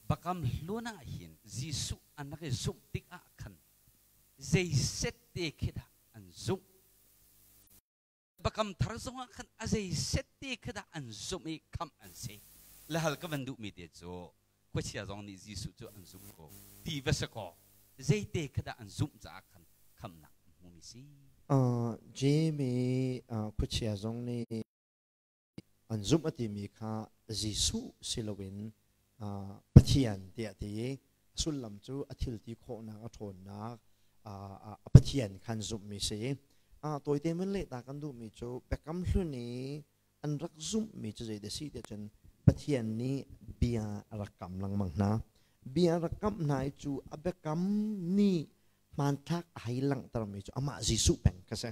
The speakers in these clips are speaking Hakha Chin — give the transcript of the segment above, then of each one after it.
Bakam hlun ah hin Jesuh an rak i zumh tikah khan zei set te khi dah an zumh? Bakam thar zongah khan a zei set te khi dah an zumh i khamh an si? Le hal ka van duhmi te cu khuachia zong nih Jesuh cu an zumh ko ti va si kaw, zei te khi dah an zumh caah khan khamhnak an hmumi si? Jimmy khuachia zong nih an zumh a timi kha Jesuh si loin Pathian tiah ti i a sullam cu a thil ti khawhnak a ṭhawnnak a Pathian khan zumhmi si. Tawite mun leh ta kan duhmi cu Biakam Hlun i an rak zumhmi cu zeidah si tiah cun Pathian nih bia a rak kam lengmang hna. Bia a rak kamh hna i cu a biakam nih hmanthlak a hei langhtermi cu amah Jesuh peng kha si.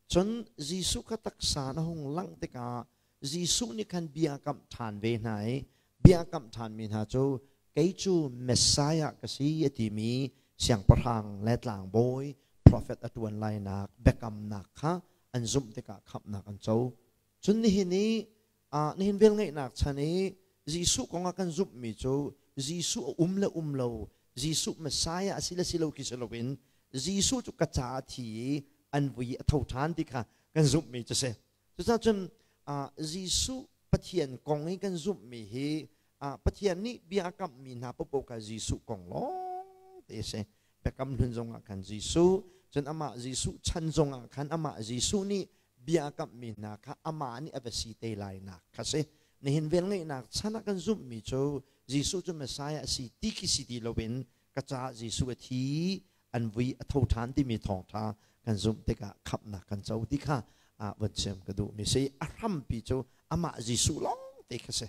Cun Jesuh kha taksa na hung langh tikah Jesuh nih khan bia a kamh ṭhan ve hna i bia a kamh ṭhanmi hna cu kei cu Messiah ka si a timi siangpahrang le tlangbawi profet a ṭuan lainak biakamnak kha an zumh tikah khamhnak an co. Cun nihin i nihin velngeihnak chan i Jesuh kong ah kan zumhmi cu Jesuh a um le um lo, Jesuh Messiah a si le si lo khi si loin Jesuh cu ka caah a thi i an vui i a tho ṭhan ti kha kan zumhmi cu si. Cucaah cun Jesuh Pathian kong i kan zumhmi hi Pathian nih bia a kamhmi hna paohpaoh kha Jesuh kong lawng te a si. Biakam Hlun zongah khan Jesuh, cun amah Jesuh chan zongah khan amah Jesuh nih bia a kamhmi hna kha amah nih a va si te lainak kha si. Nihin velngeihnak chan ah kan zumhmi cu Jesuh cu Messiah a si ti khi si ti loin ka caah Jesuh a thi, an vui, a tho ṭhan timi thawngṭha kan zumh tikah khamhnak kan co ti kha von chim ka duhmi si. A hrampi cu amah Jesuh lawng te kha si.